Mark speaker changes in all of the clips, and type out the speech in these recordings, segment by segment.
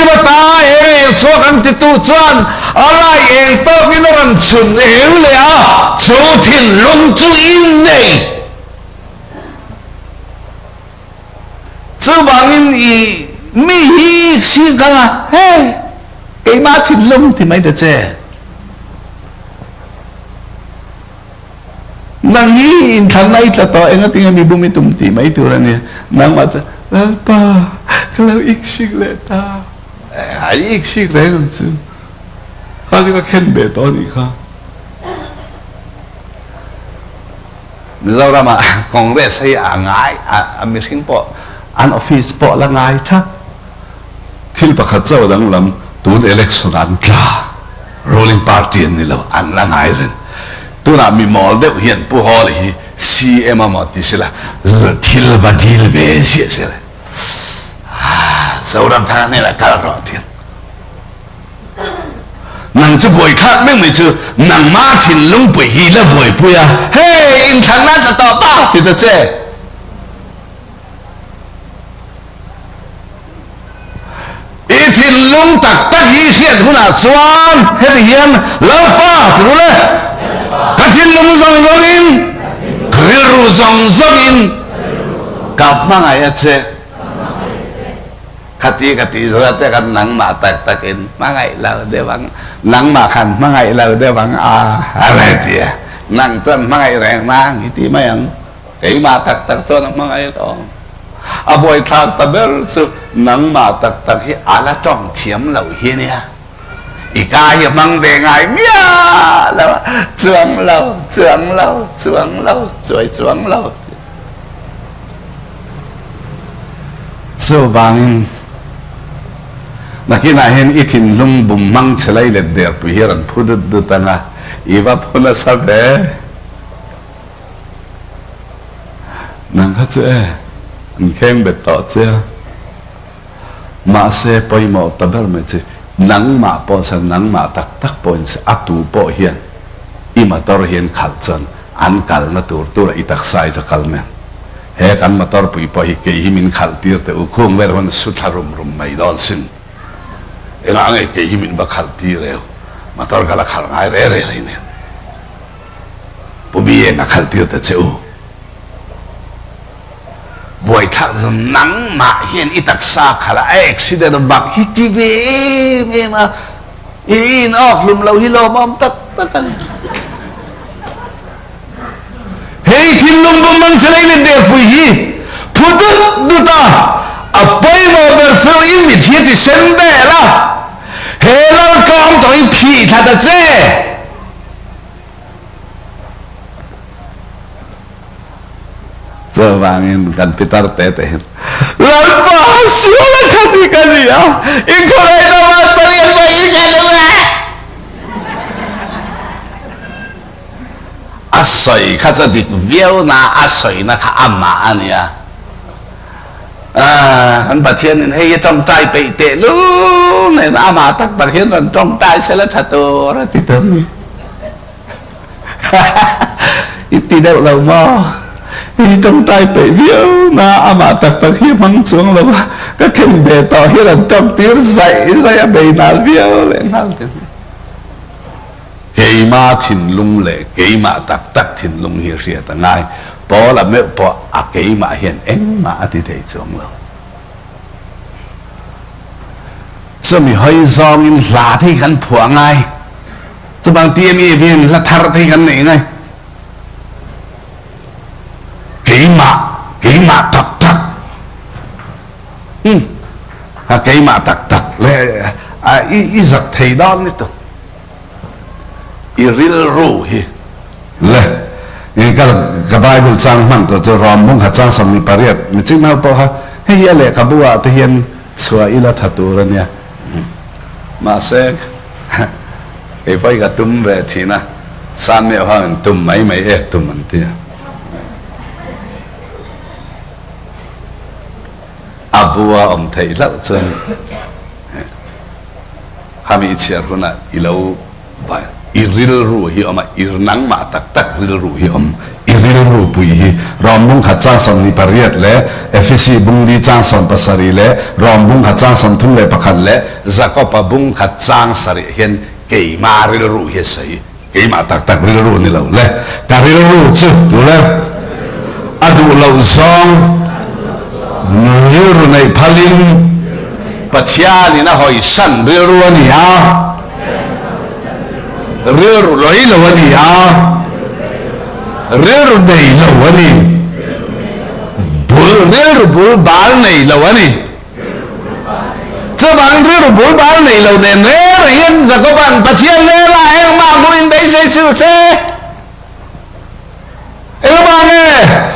Speaker 1: Thim ata eng eng chhuak ang titu chuan a lai eng tawkin a rawn chhun eu leh a, chu thinlung chu i nei. Chuvangin i mi hi hrilh kang a, Hey, keimah thinlung ti mai ta che. Nang hi inthlanna i tla tawh, engatinge mi bum i tum tih mai tur a ni. Nangmah chuan, Lalpa, ka lo iksik leh ta. A iksik reng ang chu. Kha chu ka khen ve tawh a nih kha. Mizoramah Congress hi a ngai, a mihring pawh an office pawh la ngai thak. Thil pakhat chauh danglam, tun election an tla. Ruling party an ni lo, an la ngai reng. Tunah mi mawl deuh hian Pu Hawla hi CM a maw ti sela, thil va dil ve ziah sela. Zoramthanga hnenah kal rawh ti ang. Nang chu buaithlak meuh mai chu nangmah thinlung pui hi la buaipui a, hei inthlanna tla tawh ta ti ta che. I thinlung tak tak hi hriat hunah chuan heti hian Lalpa ti ru le, ka thinlung zawng zawngin, ka rilru zawng zawngin ka hmangaih a che. Khati ka tih zawh che khan nangmah tak takin hmangaih lo deuh ang, nangmah khan hmangaih lo deuh ang a, a lo ti a. Nang chuan hmangaih reng nang i ti mai ang. Keimah tak tak chuan a hmangaih lo. A buaithlak ta ber chu nangmah tak tak hi a la tawng thiam lo hi nia. I ka hi a hmang ve ngai miah lo a, chuang lo, chuang lo, chuang lo, chuai chuang lo. Chuvangin nakinah hian i thinlung bum hmang che lai let der pui hi a rawn phu dut dut ang a, i va phu nasa ve. Nang kha chu e, an kheng bet tawh che a. Mahse pawimawh ta ber mai chu nangmah pawh chuan nangmah tak tak pawhin a tu pawh hian i motor hian khalh chuan an kalna tur tura i taksa i chu kal mai ang. He kan motor pui pawh hi kei hi min khalh tir teh u, khung vel huan su thla rum rum mai dawn sin. Engah nge kei hi min va khalh tir eu, motor ka la khalh ngai re re hlei nen. Pu Bieng a khalh tir ta che u. Buaithlak chu nangmah hian i taksa khalh a, a accident bak hi ti ve em em a, i in awk hlum lo hi lawmawm tak tak a ni. Hei thinlung bum mang chelei leh derpui hi phu dut dut a, a pawimawh ber chu i mit hi a ti sen vel a, he laltlawm tawh hi phih thla ta che. Chuvangin kan pitar te te hian Lalpa sual a khat hi ka ni a, i khawngaihna vang chawlh mai hi ka duh e. A sawi kha chu dik viau na a sawina kha amah a nia. Kan Pathianin hei hi tawngtai peih teh lul nen amah tak tak hian rawn tawngtai sela tha tur a ti ta ni. I ti deuh lo maw? I tawngtai peih viau na amah tak tak hi hmang chuang lo va, ka khen ve tawh hi rawn tawng tir zaih zaih a bei nal viau leh nghal te hi. Keima thinlung leh keimah tak tak thinlung hi hriat a ngai. Paula meuh pawh a keimah hian engmah a ti thei chuang lo. Chumi hawi zawngin hla te hi kan phuah ngai. Chubang TME hian hla thar te hi kan neih ngai. Keimah, keimah tak tak. A keimah tak tak leh a i zak thei dawn ni tu. I rilru hi le nge ka ka Bible chang hmang tur chu Rom bung khat chang 28 mi chin ho pawh kha hei hi a lehkhabu ah te hian chhuah ila tha tur a nia mahse kei pawh hi ka tum ve thin a san meuh ho in tum mai mai ek tum an ti a a bua awm theih hlauh chuan Khami i chhiar hunah i lo I rilru hi awm a, i nangmah tak tak rilru hi awm. I rilru pui hi Rom bung khat chang 28 leh Efesi bung li chang 70 leh Rom bung khat chang 31 leh Jakoba bung khat chang sarih hian keimah rilru hi a sawi. Keimah tak tak rilru ni lo le. Ka rilru chu tu le? A duh loh zawng rilru neih phalin Pathianin a hawisan rilru a ni a, rilru loi lo a ni a, rilru nei lo a ni, bul rilru bul bal nei lo a ni. Chuvang rilru bul bal nei lo nen reng rengin Jakoba'n Pathian hnenah engmah hmuh in beisei sil se. Engmah nge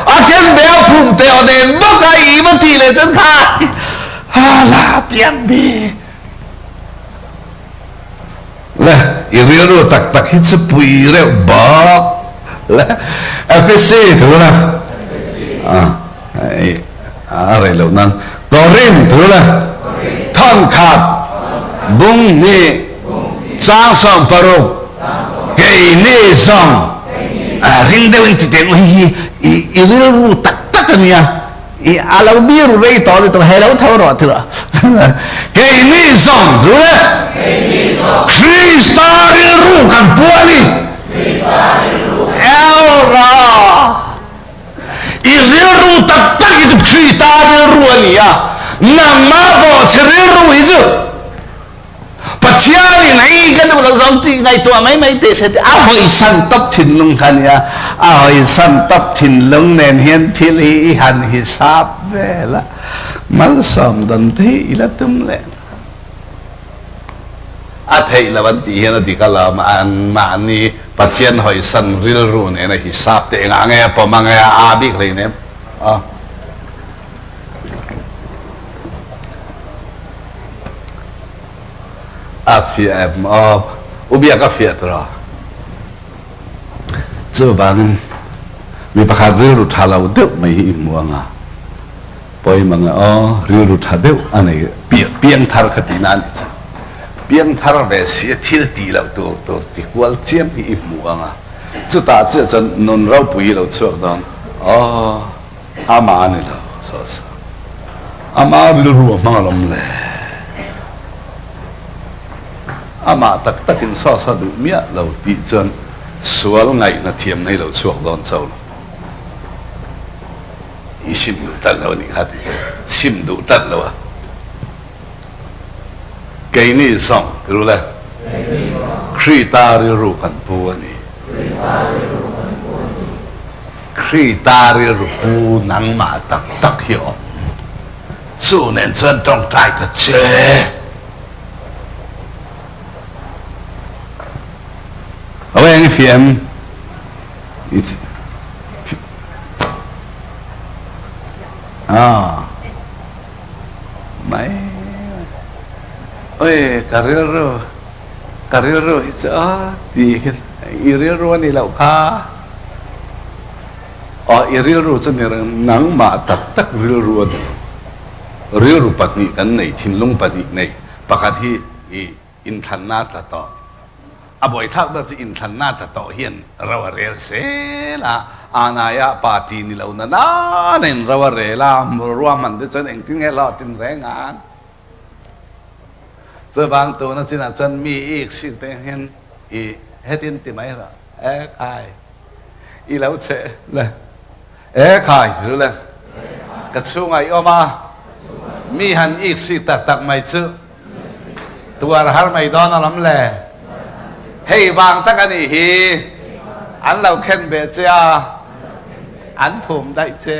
Speaker 1: a ken be a phum teh aw nen bawk a i va tih leh chuan kha a la piang bik. Le i rilru tak tak hi chu pui reuh bawk. Le Efesi tuna a rei loh nan Korin tuna thawnkhat bung hnih chang 60 keini zawng ring deuhin ti teh hi hi i rilru tak tak a nia i a lo biru rei tawh ni tawh he lo tho rawh ti rawh keini zawng ru le Krista rilru kan pu a ni Elra i rilru tak tak hi chu Krista rilru a ni a nangmah pawh che rilru hi chu Pathianin hei ka duh lo zawng tih ngaihtuah mai mai teh se tih a hawisan tawp thinlung kha nia, a hawisan tawp thinlung nen hian thil hi i han hisap vel a, malsawm dawn te hi i la tum leh lo. A theih lo an tih hian a dik alawm, anmahni Pathian hawisan rilru nena hisap te engah nge a pawm ang e, a a bik hleinem. A fiah em aw? U Biak a fiah tawh. Chuvangin mi pakhat rilru tha lo deuh mai hi i hmu ang a, pawimawh nge aw, rilru tha deuh a nei piang thar kha tihna a nih chu. Piang thar ve si a thil tih loh tur tur ti kual chiam hi i hmu ang a, chutah chiah chuan nun ropui hi lo chhuak dawn aw. Amah a ni lo, saw saw. Amah rilru a hmang alawm le. Amah tak takin saw saw duh miah lo tih chuan sual ngaihna thiam nei lo chhuak dawn cho lo. I sim duh tlat lo a nih kha tih chu. Sim duh tlat lo a. Keini zawng ti ru le. Krita rilru kan pu a ni. Krita rilru pu nangmah tak tak hi awm. Chu nen chuan tawngtai ta che. Aw eng i fiam? Ah. Mai. Oi, ka rilru, ka rilru hi chu a ti hian i rilru a nih loh kha. Aw, i rilru chu ni reng, nangmah tak tak rilru a ni lo. Rilru pahnih kan nei, thinlung pahnih nei. Pakhat hi i inthlanna tla tawh. A buaithlak ber chu inthlanna tla tawh hian ro a rel zel a, anaia party ni lo na nana in ro a rel a, ruahman te chuan engtin nge hlawhtlin reng ang. Chuvang tuna chinah chuan mi ik sik te hian i hetin ti mai rawh, e khai. I lo che le. E khai ru le. Ka chhungah i awm a. Mi han ik sik tak tak mai chu tuar har mai dawn alawm le. Hei vang tak a nih hi. An lo khen ve che a. An phum daih che.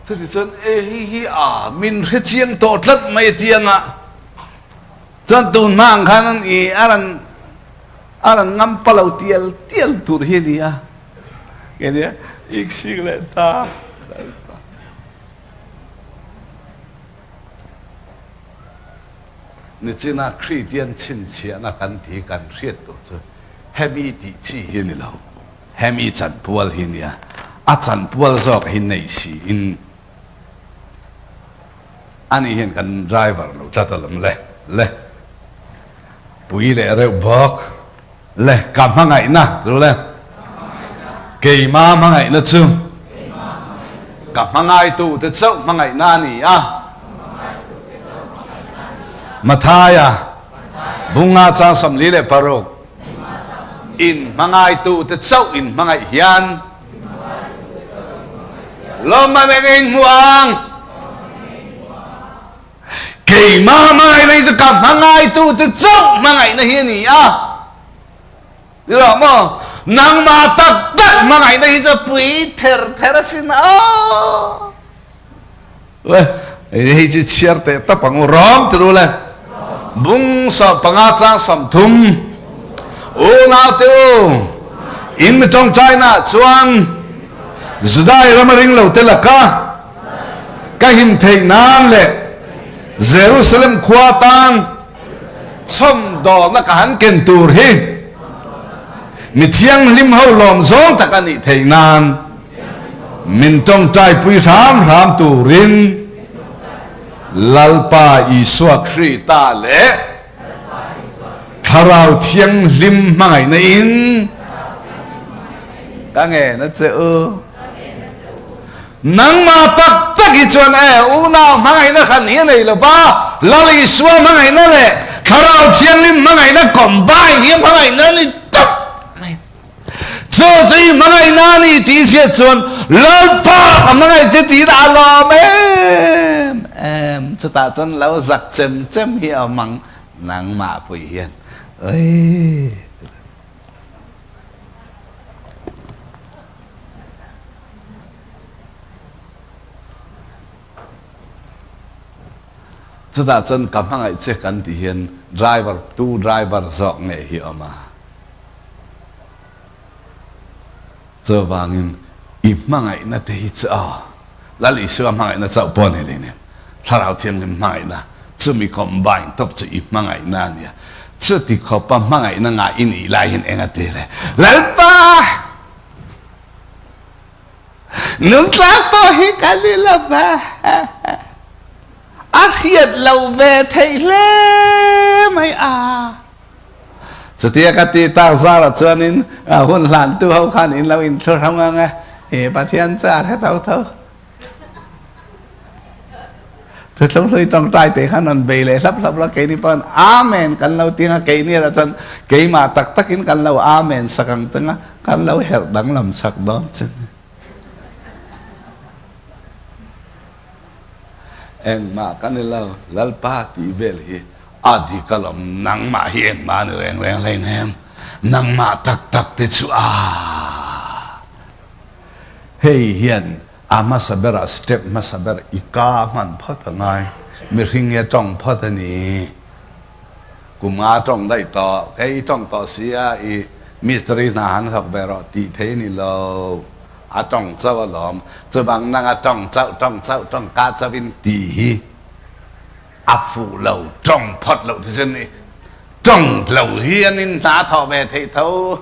Speaker 1: Chutichuan e hi hi a min hre chiang tawh tlat mai tianga. Chuan tun hma ang khan an i a rawn a rawn ngam pa lo tial tial tur hi a ni a, nge nia ik sik leh ta. Nichina Kristian chhinchhiahna kan ti kan hriat tur chu hemi tih chi hi a ni lo, hemi chanpual hi a nia, a chanpual zawk hi nei siin Ani hian kan driver lo tlat alawm le le. Pui leh reuh bawk. Le ka hmangaihna chu le. Keima hmangaihna chu. Ka hmangaihtu te chauh hmangaihna a ni a. Mathaia bunga chang 46 in hmangaihtu te chauh in hmangaih hian lawmman eng in hmu ang. Keimah hmangaihna hi chu ka hmangaihtute chauh hmangaihna hi a ni a. Ni lo maw? Nangmah tak tak hmangaihna hi chu pui ther ther asin a. Le, hei chu chhiar teh tap ang u. Rawm ti ru le. Bung 15 chang 30. Unaute u, in mi tawngtaina chuan Judai rama ring lo te laka Ka him theih nan leh Jerusalem khua tan chhawmdawlna ka han ken tur hi mi thianghlim ho lawm zawng tak a nih theih nan min tawngtaipui hram hram turin Lalpa Isua Krista leh Thlarau Thianghlim hmangaihna in ka ngen a che u. Nangmah tak tak hi chuan e unau hmangaihna hran hi a nei lo va, Lal Isua hmangaihna leh Thlarau Thianghlim hmangaihna combine hi a hmangaihna a ni tawp mai. Chu chu i hmangaihna a ni tih i hriat chuan Lalpa ka hmangaih che tiin a lawm em em. Chutah chuan lo zak chem chem hi a awm ang nangmah pui hian. Oi! Chutah chuan ka hmangaih che kan tih hian driver tu driver zawk nge hi awm a. Chuvangin i hmangaihna te hi chu aw Lal Isua hmangaihna chauh pawh ni leh nen Thlarau Thianghlim hmangaihna chumi combine tawp chu i hmangaihna a nia. Chuti khawpa hmangaihna ngah i nih lai hian eng a ti le? Lalpa! Nungtlak pawh hi ka ni lo va, a hriat lo ve theih hle mai a. Chutia ka ti tak zarah chuanin hun hlantu ho khan in lo inthlu hrang ang e, i Pathian chu a hre tho tho. Thuthlung hlui tawngtai te khan rawn bei leh hlap hlap la, keini pawn Amen kan lo ti ang a, keini erawh chuan keimah tak takin kan lo Amen sak ang chang a, kan lo herh danglam sak dawn che ni. Engmah ka ni lo, Lalpa tih vel hi a dik alawm, nangmah hi engmah a ni reng reng hleinem, nangmah tak tak te chu a. Hei hian A hmasa berah step hmasa ber i ka hman phawt a ngai. Mihring hi a tawng phawt a ni. Kum nga tawng daih tawh, kei i tawng tawh si a, i mistiri hna han thawk ve rawh tih thei a ni lo. A tawng chauh alawm. Chuvang nang a tawng chauh, tawng chauh, tawng ka chauh in tih hi a fuh lo, tawng phawt loh ti chu ni. Tawng lo hian in hna thawh ve theih tho.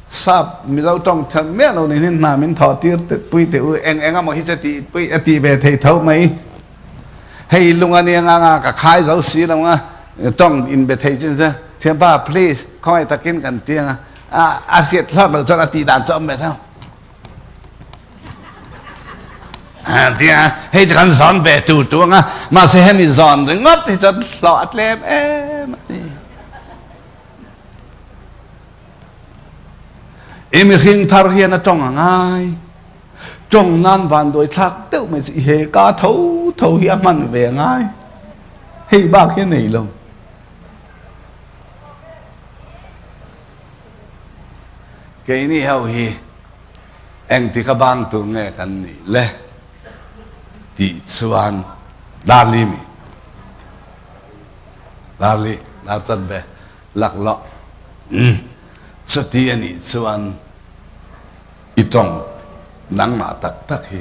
Speaker 1: Sap Mizo tawng thiam miah lo nen hian hna min thawh tir pui teh u, eng eng emaw hi chu tih pui a tih ve thei tho mai. Hei lung a nia nga nga ka khai zo si lo nga, tawng in be thei chin se, thianpa please khawngaih takin kan ti anga, a hriat hlak loh chuan a tih dan chu a awm ve tho. Tia hei chu kan zawn ve tur tu anga, mahse hemi zawn ringawt hi chuan hlawh a tlem em a ni. I mihring thar hian a tawng a ngai. Tawng nan vanduai thlak deuh mai chu i he ka tho tho hi a hman ve a ngai. Hei bak hi a nei lo. Keini ho hi engtik a bang tur nge kan nih le tih chuan Darli mi Darli dar chan ve laklawh chuti a nih chuan i tawng nangmah tak tak hi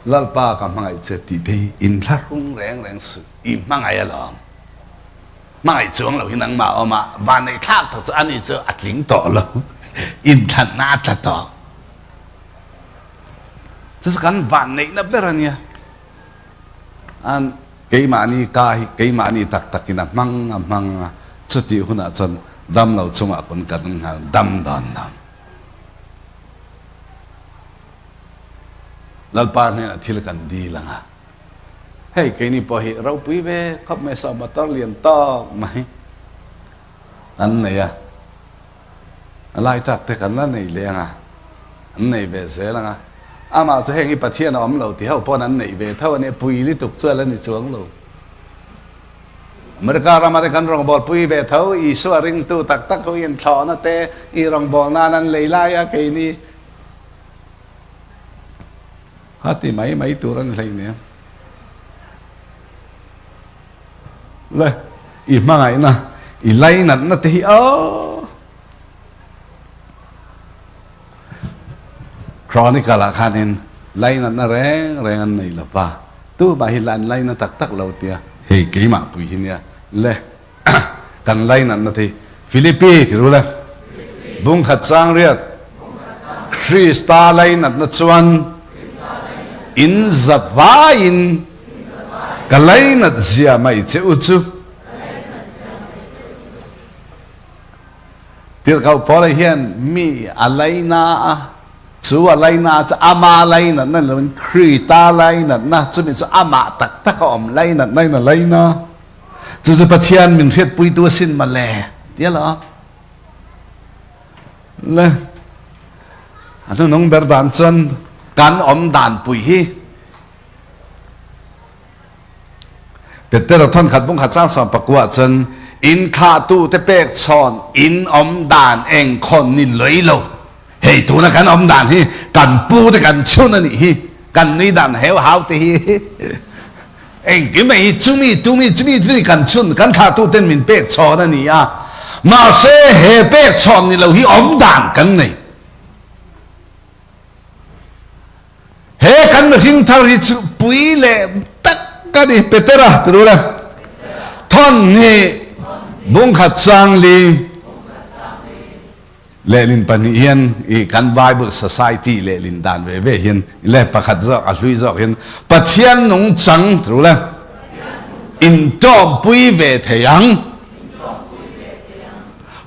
Speaker 1: Lalpa ka hmangaih che tih te hi inthlahrung reng reng suh i hmangaih alawm. Hmangaih chuang lo hi nangmah awm a, vanneih thlak tak chu ani chu a tling tawh lo, inthlanna a tla tawh. Chu chu kan vanneihna ber a nia. An keimahni ka hi keimahni tak takin a hmang a hmang a. Chutih hunah chuan damlo chungah pawn kan nghal dam dan lo. Lalpa hnenah thil kan dil ang a, hei keini pawh hi ropui ve khawp mai saw motor lian tawk mai an nei a, a lai tak te kan la nei leh ang a, an nei ve zel ang a, amah chu heng hi Pathian a awm lo ti ho pawn an neih ve tho a nia, pui lutuk chu a la ni chuang lo. America rama te kan rawngbâwl pui ve tho, Isua ringtu tak tak ho in thlawhna te i rawngbâwl nan an lei lai a, keini a ti mai mai tur a ni hleinem. Le, i hmangaihna, i lainatna te hi aw! Chronicle ah khanin lainatna reng reng an nei lo va, tumah hi an laina tak tak lo tia hei keimah pui hi nia le kan lainatna te hi Philippi ti ru le bungkhat chang riat Krista lainatna chuan in za vaiin ka lainat zia mai che u chu. Tirhkoh Paula hian mi a laina a, chu a laina chu ama lainatna ni loin Krita lainatna, chumi chu amah tak tak a awm lainatna in a laina. Chu chu Pathian min hriatpuitu asin mawle ti a lo. Le a hnunung ber dan chuan kan awm dan pui hi Petera thawnkhat bungkhat chang 19 cun inn thlahtu te pek chawn inn om dan eng khon ni loi lo hei tuna kan om dan hi kan pu te kan chun ani hi kan nui dan heu hau te hi engkim mai hi chumi tumi chumi chumi kan chun kan thlahtu ten min pek chawn ani a mahse he pek chawn ni lo hi om dan kan nei He kan mihring thar hi chu pui leh tak a ni, Petera ti ru le. Thawn hi bungkhat chang li lehlin pahnih hian i kan Bible Society lehlin dan ve ve hian le pakhat zawk a hlui zawk hian Pathian nungchang ti ru le intawmpui ve thei ang.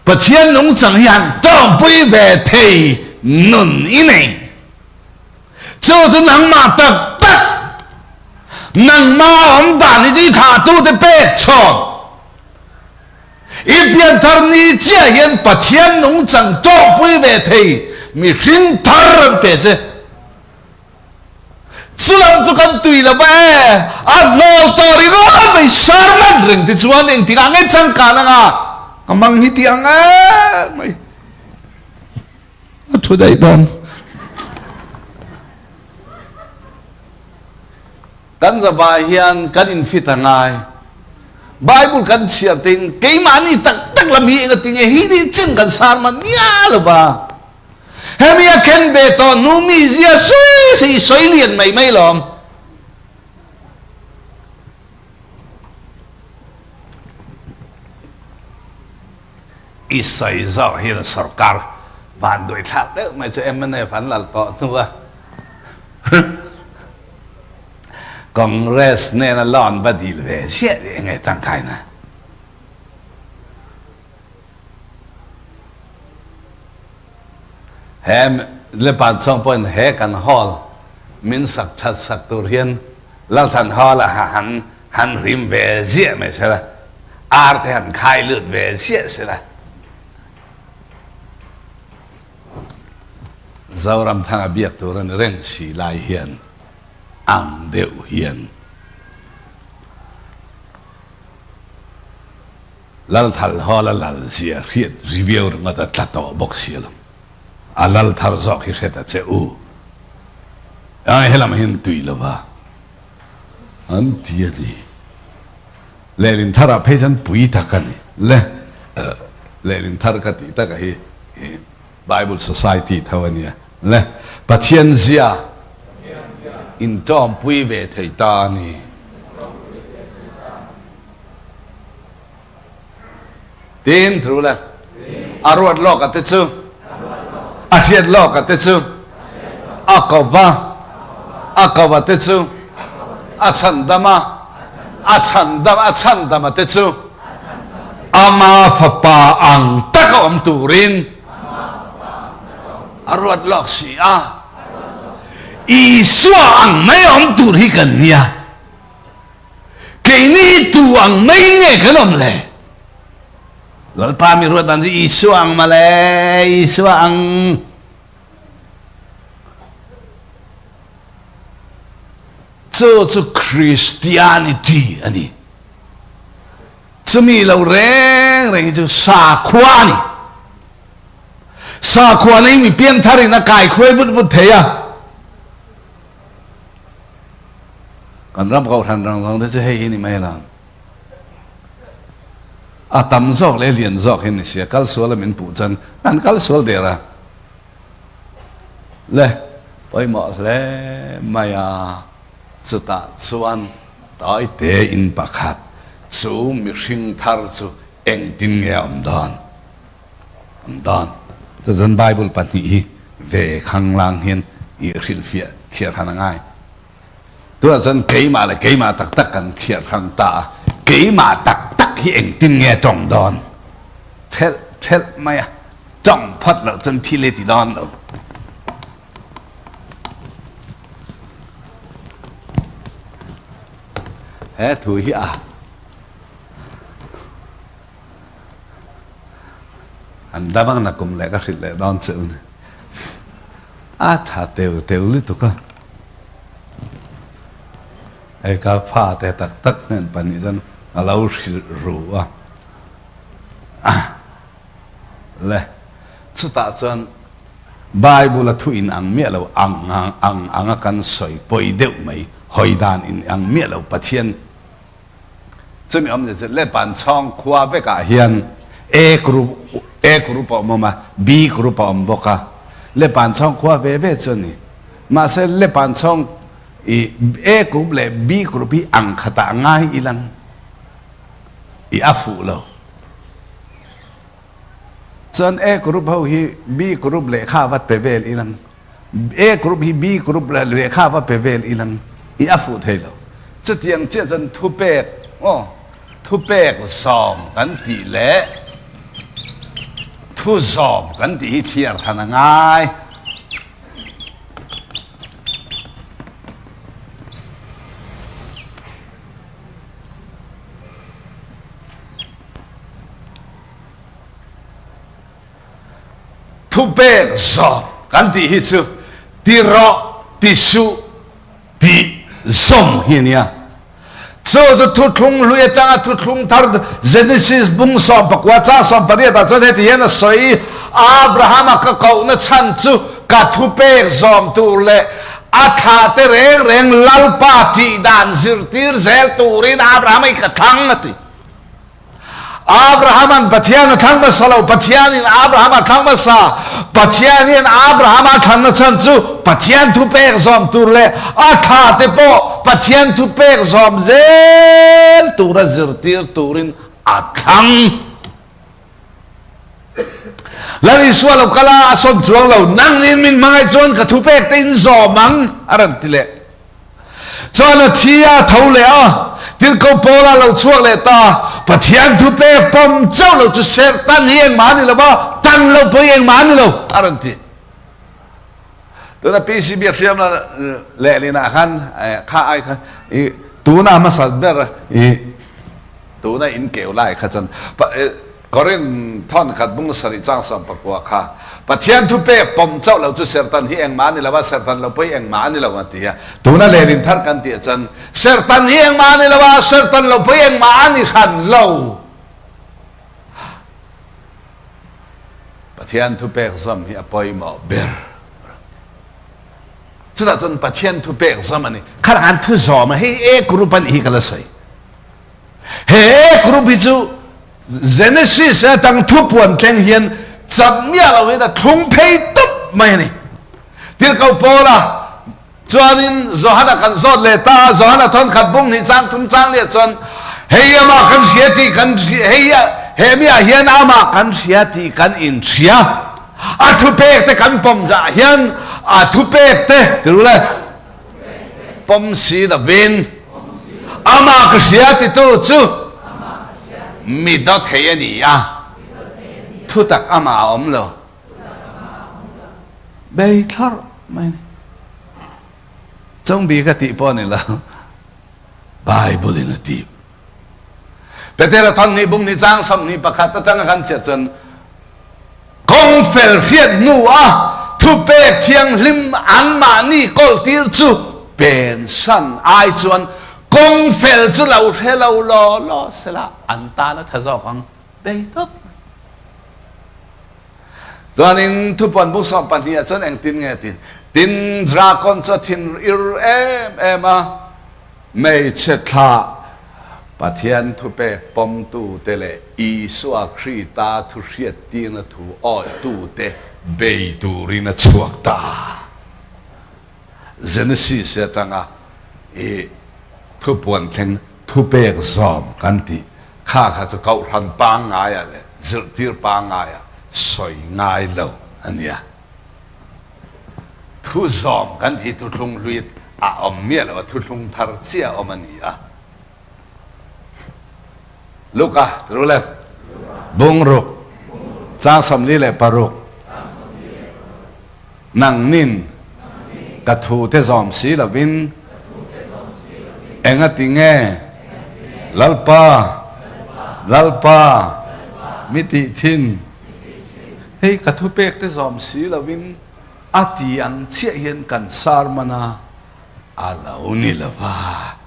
Speaker 1: Pathian nungchang hi han tawmpui ve thei nun i nei. Chu chu nangmah tak tak, nangmah awm dan hi chu i thlahtute pek chhawn. I pianthar ni chiah hian Pathian nungchang tawmpui ve thei mihring thar an pe che. Chulam chu kan tui lo va e, a hnawl tawh ringawt mai sermon reng te chuan engtikah nge changkan anga ka mang hi tih ang em mai a thu daih dawn. Kan zavai hian kan infit a ngai. Bible kan chhiar tein keimahni tak tak lam hi engatinge hi nih chin kan sermon miah lo va. Hemi a khen ve tawh hnu mi zia sawi sawi i sawi lian mai mai lawm. I sawi zawk hian sorkar van duai thlak deuh mai chu mnf an lal tawh hnu a Congress nena loan va dil ve ziah leh enge tangkaina. He Lepan chhung pawhin he kan hall min sak that sak tur hian Lalthan Hall a han han rim ve ziah mai sela, ar te han khai lut ve ziah sela. Zoramthanga biak tur a ni reng si lai hian ang deuh hian. Lal thal hawl a lal zia hriat ri viau ringawt a tla tawh bawk si alawm. A lal thar zawk hi hret a che u. Ai helam hian tui lova an ti a ni. Lehlin tharah phei chuan pui tak a ni. Le lehlin thar ka tih taka hi Bible Society tho a nia. Le Pathian zia intawmpui ve thei ta a ni. Tin thu le a ruat lawk a te chu a hriat lawk a te chu a ko va a ko a te chu a chhandam a a chhandam a chhandam a te chu a. Ama Fapa ang taka awm turin a ruat lawk si a. Isua ang mai a awm tur hi kan nia. Keini hi tu ang mai nge kan awm le? Lalpa mi ruat dan chu Isua ang male, Isua ang. Chu chu Christianity a ni. Chumi lo reng reng hi chu sakhua a ni. Sakhua nei mi pianthar in a kai khuai vut vut thei a. Kan ram kohhran rang rang te chu hei hi ni mai lo. A tam zawk leh lian zawk hi ni sia, kal sual a min puh chuan kan kal sual der a. Le, pawimawh hle mai a. Chutah chuan tawi tein pakhat chu mihring thar chu engtin nge a awm dawn? Awm dawn. Chuan Bible pahnih hi ve khanglang hian i hrilhfiah thliar hran a ngai. Tunah chuan keimah leh keimah tak tak kan thliar hrang ta a, keimah tak tak hi engtin nge tawng dawn? Thelh thelh mai a, tawng phawt loh chuan thil hi ti dawn lo. He thu hi a an damang na kum leh ka hrilh leh dawn che u ni. A tha teu teu lutuk a. Hei ka fa te tak tak hnen pahnih chuan a lo hrilh ru a. Le chutah chuan Bible a thu in ang miah lo ang ang anga kan sawi pawi deuh mai hawi dan in ang miah lo Pathian chumi awmzia chu Lepan chhawng khua vekah hian A group A group a awm awm a B group a awm bawk a Lepan chhawng khua ve ve chu a ni mahse Lepan chhawng i A group leh B group hi ang khatah ngai ilang i a fuh lo. Chuan A group ho hi B group lehkha vat pe vel ilang, A group hi B group lehkha va pe vel ilang i a fuh thei lo. Chutiang chiah chuan thupek aw thupek zawm kan tih leh thu zawm kan tih hi thliar than a ngai. Thupek zawm kan tih hi chu ti rawh, ti suh tih zawm hi a nia. Chu chu thuthlung hlui atanga thuthlung thar Genesis bung 19 chang 18 ah chuan heti hian a sawi, Abrahama ka kohna chhan chu ka thupek zawm tur leh a thlah te reng reng Lalpa tih dan zirtir zel turin Abrahama hi ka thlang a ti. Abrahama'n Pathian a thlang hmasa lo, Pathianin Abraham a thlang hmasa. Pathianin Abraham a thlanna chhan chu Pathian thupek zawm tur leh a thla te pawh Pathian thupek zawm zel tura zirtir turin a thlang. Lal Isua lo kal a, a sawn chuang lo, Nangnin min hmangaih chuan ka thupek te in zawm ang, a rawn ti leh. Chuan a thi a tho leh a, Tirhkoh Paula lo chhuak leh ta, Pathian thupek pawm chauh lo chu serh tan hi engmah a ni lo va, tan lo pawh hi engmah a ni lo, a rawn ti. Tuna PC Biakhriamna lehlinah khan kha ai kha i tuna hmasa ber i tuna in keu lai kha chuan Korin thawn khat bung sarih chang 19 kha Pathian thupek pawm chauh lo chu serhtan hi engmah a ni lo a, serhtan lo pawh hi engmah a ni lo a ti a. Tuna lehlin thar kan tih chuan serhtan hi engmah a ni lo a, serhtan lo pawh hi engmah a ni hran lo. Pathian thupek zam hi a pawimawh ber. Chutah chuan Pathian thupek zam a ni. Kha an thu zawm a, hei A group a nih hi ka la sawi. He A group hi chu Genesis atang thupuan thleng hian chak miah lo hian a thlung phei tawp mai a ni. Tirhkoh Paula Chuanin Johana kan zawt leh ta a, Johana thawn khat bung hnih chang thum chang leh chuan, Hei amah kan hria tih kan hei he miah hian amah kan hria tih kan inhria. A thupek te kan pawm zah hian a thupek te ti ru le pawm si lovin amah ka hria titu chu. Mi dawthei a ni a, thutak amah a awm lo. Bei thlawrh mai a ni. Chungbi ka tih pawh a ni lo, Bible in a ti. Petera thawnhnih bung hnih chang 21 atanga kan chhiat chuan kawng fel hriat hnu a thupek thianghlim anmahni kawltir chu pensan ai chuan kawng fel chu lo hre lo law law sela an tan a tha zawk ang bei tawp mai. Chuanin thupuan bung 12 ah chuan engtin nge ti? Tin, Drakon chu a thin ir em em a, hmeichhe thlah Pathian thupek pawmtute leh Isua Krista thu hriattirna thu awihtute bei turin a chhuak ta. Genesis atanga i thupuan thleng thupek zawm kan tih kha kha chu kohhran pangngaiah leh zirhtir pangngaiah sawi ngai lo a nia. Thu zawm kan tih thuthlung hlui a awm miah lo a, thuthlung thar chiah a awm a ni a. Luka, ru le, bungruk, chang 46, Nangnin ka thute zawm si lovin engati nge Lalpa, Lalpa, mi tih thin? Hei ka thupekte zawm si lovin a ti ang chiah hian kan sermon a, a lo ni lo va.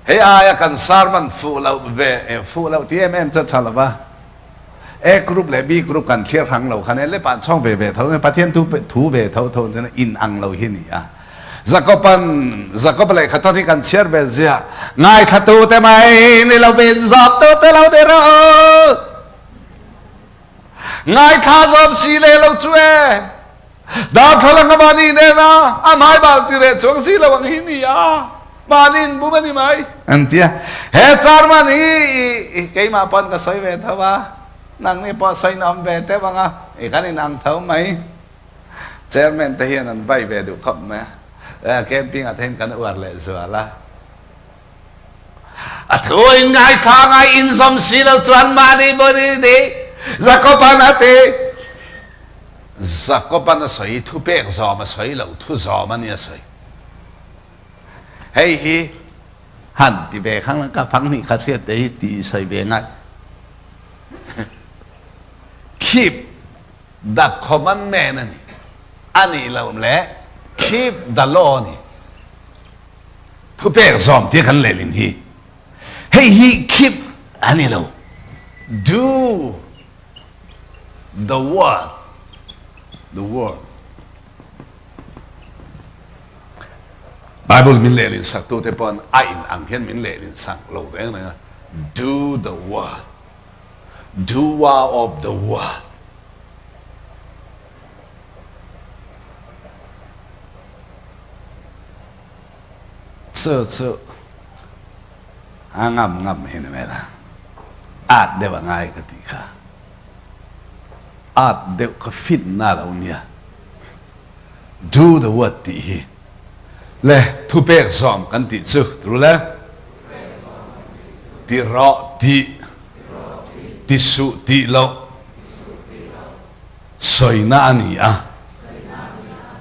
Speaker 1: Hei aia kan sermon fuh loh ve, fuh loh ti em em chu a tha lo va. A group leh B group kan thlir hrang lo khan e le pan chhawng ve ve tho Pathian thu thu ve tho tho chuan in ang lo hi ni a. Jakoban Jakob lehkha thawn hi kan chhiar ve zia ngaithla tu te mai ni lo vin zawm tu te lo ni rawh u. Ngaithla zawm si le lo chu e. Darthlalang a mahni nena a hmai bal ti reh chuang si lo ang hi ni a. Mahni in bum a ni mai. An ti a. He charman hi keimah pawn ka sawi ve tho a. Nangni pawh sawi na awm ve teuh ang a. I kan in ang tho mai. Chairman te hian an vai ve duh khawp mai a. Camping ah te hian kan uar leh zual a. A thu in ngaithla ngai in zawm si lo chuan mahni body ni Jakoban a ti. Jakoban a sawi thupek zawm a sawi lo, thu zawm a ni a sawi. Hei hi han ti ve khang ka phang hnih khat hriat te hi ti sawi ve ngai. Keep the commandment a ni. A nih loh leh keep the law a ni. Thupek zawm tia kan lehlin hi hei hi keep a ni lo, do the word, the word. Bible min lehlin sak tute pawn a in ang hian min lehlin sak lo reng reng a, do the word, doer of the word. Chu chu a ngam ngam hi ni mai la, at deuh a ngai ka tih kha. At deuh kha finna lo nia. Do the word tih hi le thupek zawm kan tih chu tru le ti rawh tih ti suh tih loh sawina a ni a,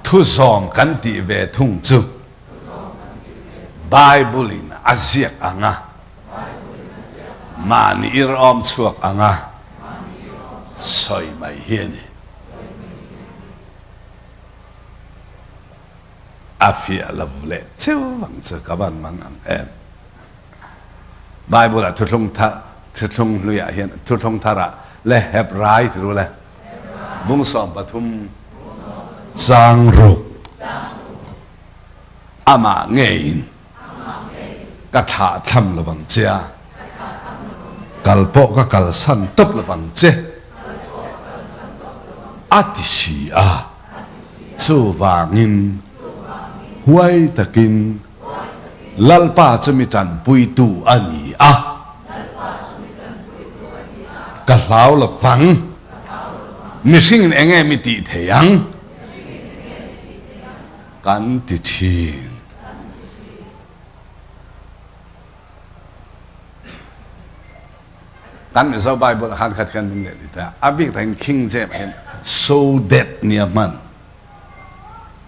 Speaker 1: thu zawm kan tih ve thung chu Bible in a ziak ang a, mahni irawm chhuak ang a sawi mai hi a ni. A fiah lo leh cheu ang chu ka van mang ang em. Bible ah thuthlung thar thuthlung hlui ah hian thuthlung thar ah le Hebrai ti ru le bung 13 chang ruk amah ngeiin ka thlah thlam lovang che a, kal pawh ka kalsan tawp lovang che a ti si a. Chuvangin huai takin Lalpa chu mi tanpuitu a ni a, ka hlau lovang. Mihringin eng nge mi tih thei ang? Kan ti thin. Kan Mizo Bible ah khan khat khan min leh lit a, a bik takin King James ah hian so that nia hman.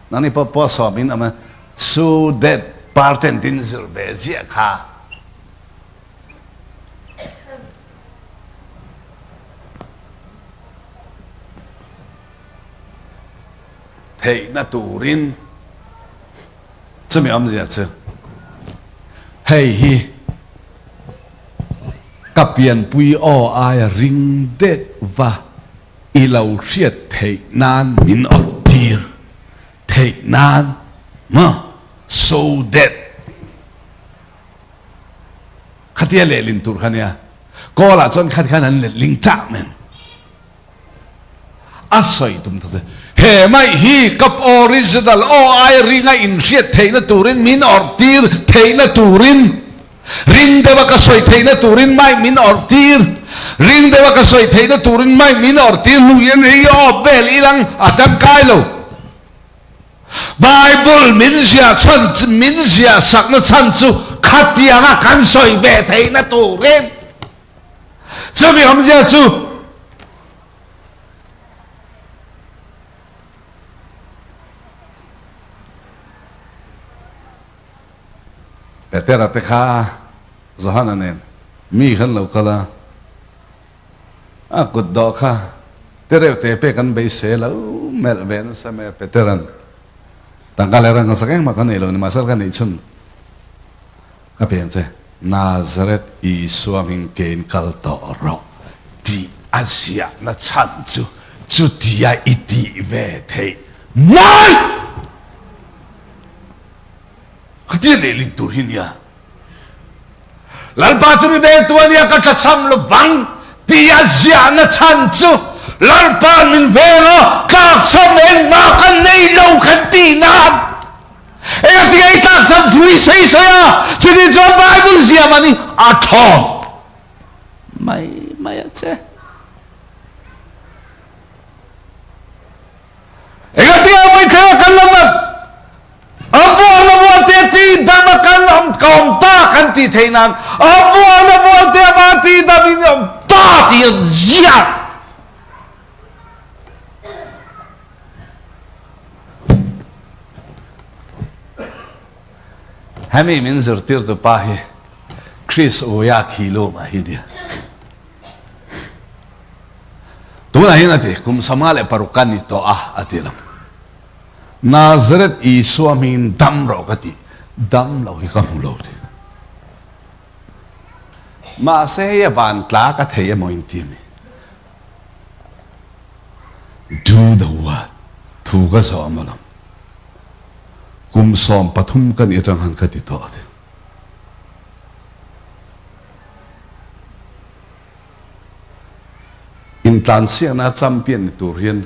Speaker 1: Nangni pawh pawh sawm in awm a, so that parten tin zir ve ziah kha. Theihna turin chumi awmzia chu hei hi ka pianpui aw aia ring deuh va i lo hriat theih nan min awrh tir theih nan maw so that khatia lehlin tur kha nia kawl ah chuan khat khan an letling ṭah men. A sawi tum ta che. He mai hi ka original aw ai ringa inhriat theihna turin min awrh tir theihna turin ring deuha ka sawi theihna turin mai min awrh tir ring deuha ka sawi theihna turin mai min awrh tir hnu hian hei aw vel ilang a tangkai lo. Bible min ziah chhan min ziah sakna chhan chu khatianga kan sawi ve theihna turin Chumi awmzia chu Petera te kha Johana nen mi khan lo kal a, a kut dawh kha tereuh te pek an beisei lo melh ve nasa mai a Petera'n tangka leh rang chak engmah ka nei lo nimahsela ka neih chhun Ka pian che, Nazareth Isua hming kein kal tawh rawh tih a ziahna chhan chu chutia i tih ve theih nan khatia lehlin tur hi nia. Lalpa chu mi vengtu a nia ka tlachham lovang tih a ziahna chhan chu Lalpa'n min veng a, tlakchham engmah ka nei lo kan tih nan. Engati nge i tlakchham thu i sawi sawi a? Chutih chuan Bible ziah mah ni a thlawm mai mai a che. Engati nge Puitling a kal lo va a vuan a vuan te ti dam a kal awm ka awm ta kan tih theih nan a vuan a vuan te ama ti dam in awm ta tih a ziak. Hemi min zirtirtu pa hi Chris Uya Khiluma hi nia. Tunah hian a ti, kum 56 ka ni tawh a, a ti lam. Nazareth Isua hmingin dam rawh ka ti, dam lo hi ka hmu lo ti. Mahse hei a van tla ka thei emaw inti a ni. Do the word thu ka zawm alawm. Kum 13 ka nih atang khan ka ti tawh a ti. Intlansiakna champion ni tur hian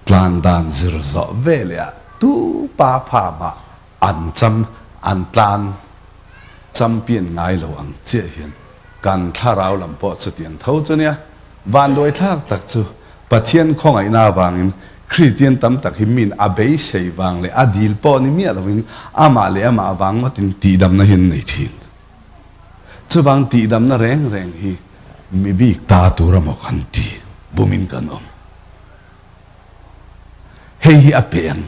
Speaker 1: tlan dan zir zawh veleh ah tu pa pha mah an cham an tlan champion ngai lo ang chiah hian kan thlarau lam pawh chutiang tho chu nia. Vanduaithlak tak chu Pathian khawngaihna avangin Kristian tam tak hi min a beisei vang leh a dil pawh ni miah lovin amah leh amah avang ngawtin tihdamna hi an nei thin. Chuvang tihdamna reng reng hi mi bik ta tur amaw kan ti bumin kan awm. Hei hi a peng.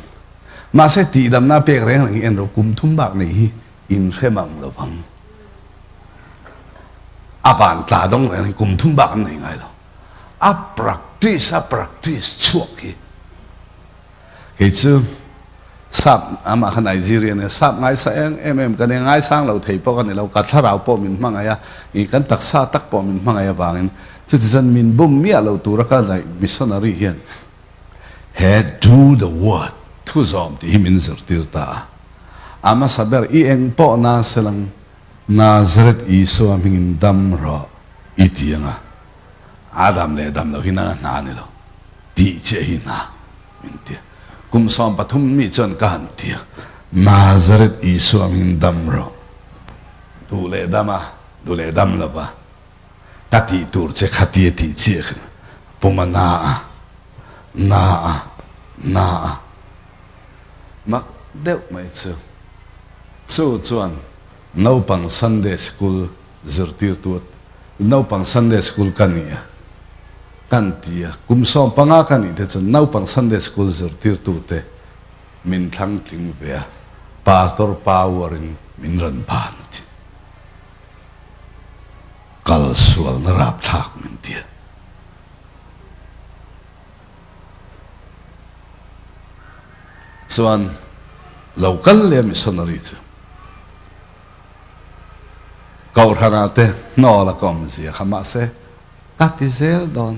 Speaker 1: Mahse tihdamna a pek reng reng hi en ro kum thum bak nei hi inhrem ang lovang. A van tla dawng reng hi kum thum bak an nei ngai lo. A practice a practice chhuak hi kei chu sap amah kha Nigeria nia sap ngaisa eng em em ka nia ngaisang lo thei pawh ka ni lo ka thlarau pawh min hmangaih a i kan taksa tak pawh min hmangaih avangin chuti chuan min bum miah lo tura ka missionary hian he do the word thu zawm tih hi min zirtir ta a. A hmasa ber i eng pawh na selang Nazareth Isua hmingin dam rawh i ti ang a, a dam leh dam lo hi nanga hna a ni lo tih chiah hi hna min ti a. Kum 13 mi chuan ka han ti a, Nazareth Isua hmingin dam rawh, duh leh dam a, duh leh dam lo va, ka tih tur che kha tia tih chiah kha puma na a, na a, na a. Mak deuh mai chu. Chu chuan naupang Sunday School zirtirtu Naupang Sunday School ka ni a kan ti a, kum 15 ka nih te chuan naupang Sunday School zirtirtute min thlang tling ve a, Pastor power in min rawn ban a ti. Kal sualna rapthlak min ti a. Chuan lo kal leh a missionary chu. Kohhranah te hnawl a ka awm zia kha mahse ka ti zel dawn.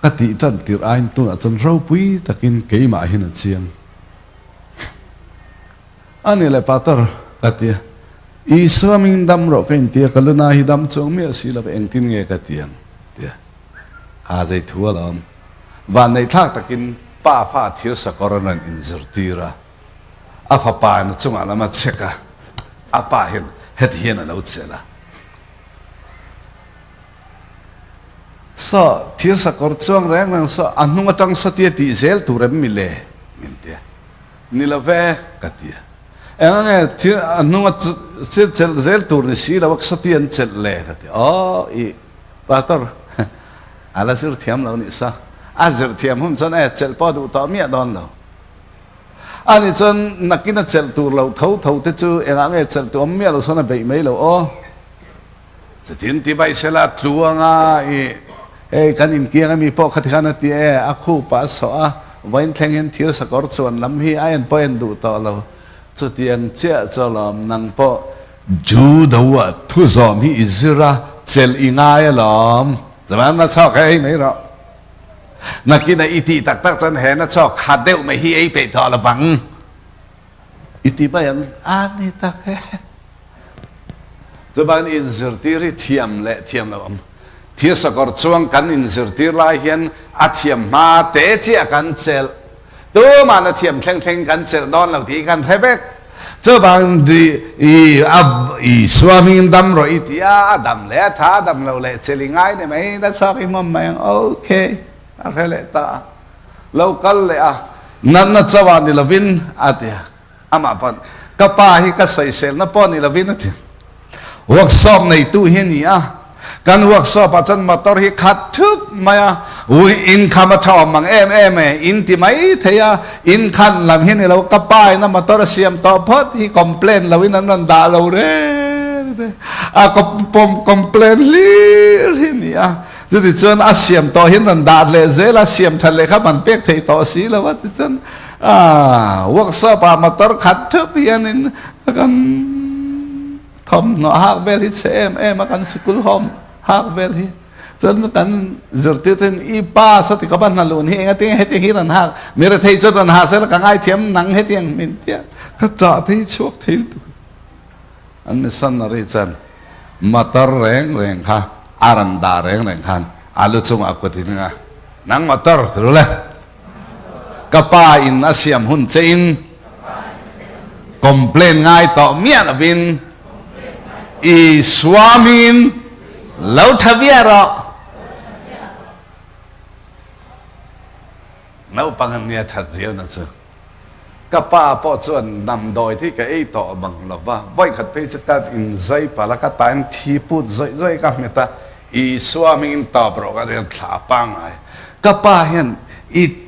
Speaker 1: Ka tih tan tirh aiin tunah chuan ropui takin keimah hian a chiang. A ni le Patar ka ti a, Isua mingin dam rawh ka inti a, ka luna hi dam chuang miah si lo va engtin nge ka ti ang ti a. Ha zei thu a lo awm. Vanneihthlak takin pa fa thir sakawr an rawn inzirtir a. A fapa in a chungah lam a chek a, a pa hian heti hian a lo chelh a. Saw, thir sakawr chuang reng reng saw, a hnung atang sawtia tih zel tur em mi le? Min ti a. Ni lo ve, ka ti a. Eng ange thir a hnung a thil chelh zel tur ni si lo a sawtia an chelh le? Ka ti a. Aw, i Pastor, a la zir thiam lo nih sa. A zir thiam hun chuan e chelh pawh a duh tawh miah dawn lo. Ani chuan nakin a chelh tur lo tho tho te chu engah nge chelh tu awm miah lo sawn a beih mai lo aw. Chutin ti baih sela tluanga i hei kan inkiang ami pawh khati khan a ti e, a khup ah a sawh a, vawiin thleng hian thir sakawr chuan lam hi a en pawh en duh tawh lo. Chutiang chiah chu alawm nang pawh Judo ah thu zawm hi i zir a, chelh i ngai alawm. Chuan na chhuak hei mai rawh. Nakin a i tih tak tak chuan he na chawk khat deuh mai hi ei peih tawh lo bang i ti mai ang a ni tak e. Chuvangin inzirtir hi thiam leh thiam lo awm. Thil sakawr chuang kan inzirtir lai hian a thiam hma te chiah kan chelh. Tuman a thiam thleng thleng kan chelh dawn lo tih kan hre vek. Chuvang i a Isua hmingin dam rawh i ti a, a dam leh a tha, a dam lo leh chelh i ngai ni mai, na chhuak i hmawm mai ang, ok, a hre leh ta a, lo kal leh a, natna chauh ah ni lovin a ti a, amah pawn ka pa hi ka sawiselna pawh ni lovin a ti. Workshop neitu hi a ni a, kan workshop ah chuan motor hi khat thup mai a, ui income a tha awm ang em em e, in ti mai thei a, in khan lam hi ni lo, ka pa in a motor a siam tawh phawt hi complain lo in an rawn dah lo reng reng a, complain hlir hi a ni a, chuti chuan a siam tawh hi an rawn dah leh zel a, siam that leh kha man pek thei tawh si lo a, tichuan workshop ah motor khat thup hianin kan thawmhnaw hak vel hi chhe em em a kan sikul hawm hak vel hi chuan kan zirtir ten i pa sati ka van hnalun hi enga tinge hetiang hi ran hak mi rethei chuan ran ha sela ka ngaithiam nang hetiang min tia ka ṭah te hi chhuak thei lutuk an missionary chuan motor reng reng kha a ran dah reng reng khan a lu chungah kut in a nang motor ti ru le Ka pa in a siam hun che in complain ngai tawh miah lovin i suamin lo tha viah rawh. Naupang an nia that riau na chu. Ka pa pawh chuan damdawi thi ka ei tawh bang lo va, vawikhat phei chu ka inzai palh a, ka tain thi put zawih zawih ka hmet a, Isua hmingin tawp rawh ka ti a, thla pangngai. Ka pa hian i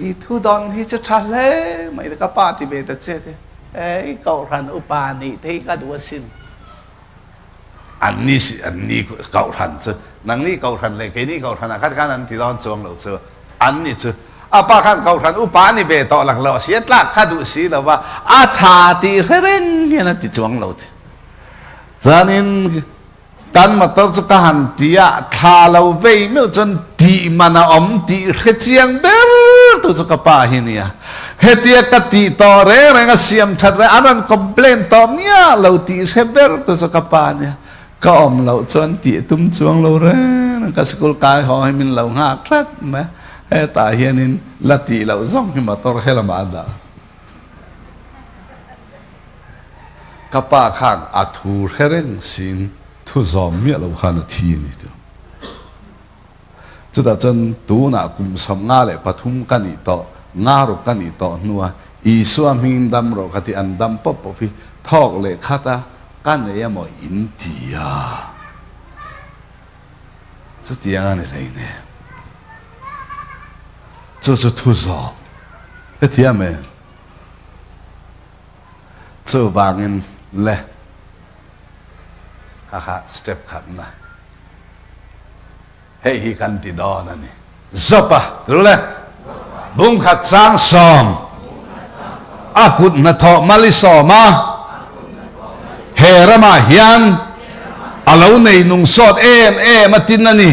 Speaker 1: i thu dawn hi chu tha hle mai ka pa ti ve ta che te, ei Kohhran upa nih te hi ka duh asin. Anni si anni Kohhran chu nangni Kohhran leh keini Kohhran ah khat khan an ti dawn chuang lo chu anni chu a pa khan Kohhran upa a ni ve tawh lang lo a si a tlak kha duh si lo va a tha tih hre reng hian a ti chuang lo che. Chuanin Kan motor chu ka han ti a, thla lo vei meuh chuan tih man a awm tih hre chiang ber tu chu ka pa hi nia. Hetia ka tih tawh reng reng a siam that reng an rawn complain tawh miah lo tih hre ber tu chu ka pa nia. Ka awm loh chuan tih tum chuang lo reng reng ka sikul kai haw hi min lo nghak tlat mai a, hetah hianin la tih loh zawng hi motor he lamah a dah. Ka pa khan a thu hre reng siin thu zawm miah lo khan a thi a ni chu. Chutah chuan tunah kum 53 ka nih tawh, nga ruk ka nih tawh hnua Isua hmingin dam rawh ka ti an dam pawp pawp hi thawk leh khat a ka nei emaw in ti a. Chutiang a ni hleinem. Chu chu thu zawm hrethiam em? Chuvangin le kha kha step khatna hei hi kan ti dawn a ni. Zawpa ru le bung khat chang sawm a kut hnathawh malisawm a he ramah hian a lo nei nung sawt em em a tin a ni.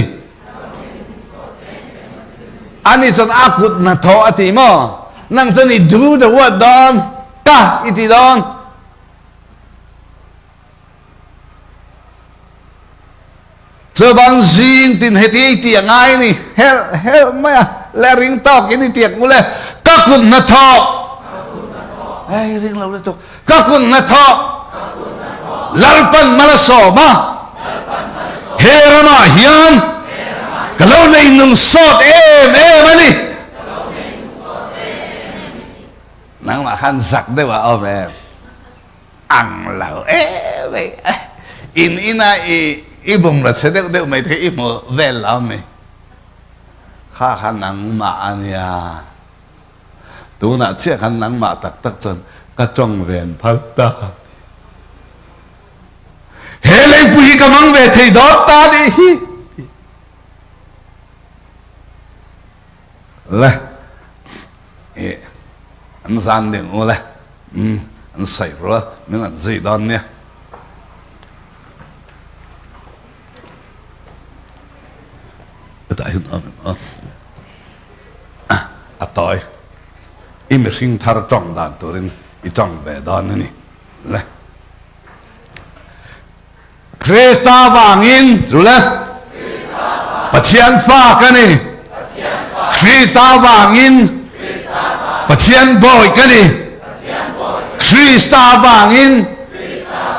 Speaker 1: Ani chuan a kut hnathawh a ti maw? Nang chuan i do the word dawn ka i ti dawn. Chubang zing tin heti i ti a ngai ni helh helh mai a le ring tawk in i tiak mule ka kut hnathawh hei ring lo lutuk ka kut hnathawh Lalpan mal a sawm a he ramah hian ka lo nei nung sawt em em a ni nangmah khan zak deuh a awm em ang lo em mai in ina i i bungraw chhe deuh deuh mai te i hmu vel lo mi kha kha nangmah a nia tunah chiah khan nangmah tak tak chuan ka tawng ven phal ta he leipui hi ka mang ve thei dawn ta nih hi le i an zan ding u le um an sawi rual min an zui dawn nia hetah hian awm em aw a tawi i mihring thar tawng dan turin i tawng ve dawn a ni le Krista vangin chu le Pathian fa ka ni. Krista vangin Pathian bawi ka ni. Krista vangin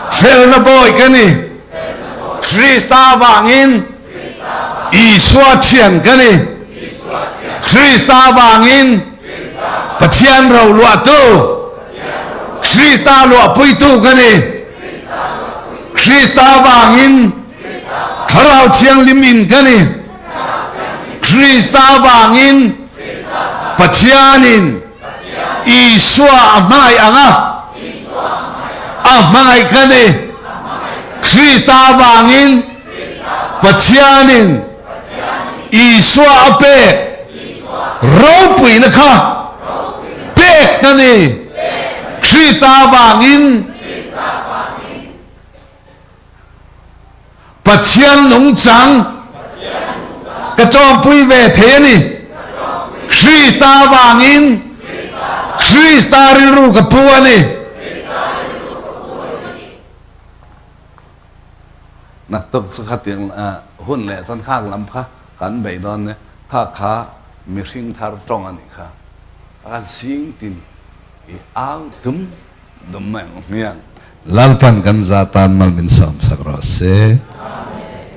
Speaker 1: felna bawi ka ni. Krista vangin Isua thian ka ni. Krista vangin Pathian ro luahtu Krista luahpuitu ka ni. Krista vangin Thlarau Thianghlim in ka ni. Krista vangin Pathianin Isua a hmangaih ang a, a hmangaih ka ni. Krista vangin Pathianin Isua a pek ropuina kha pek ka ni. Krista vangin Pathian nungchang ka tawmpui ve thei a ni. Krista vangin Krista rilru ka pu a ni. Naktuk chu khatiang hun leh chuan khak lam kha kan beih dawn nia. Kha kha mihring thar tawng a nih kha. A zing tin i au dum dum mai ang hmiang. Lalpan kan za tan mal min sawm sak rawh se.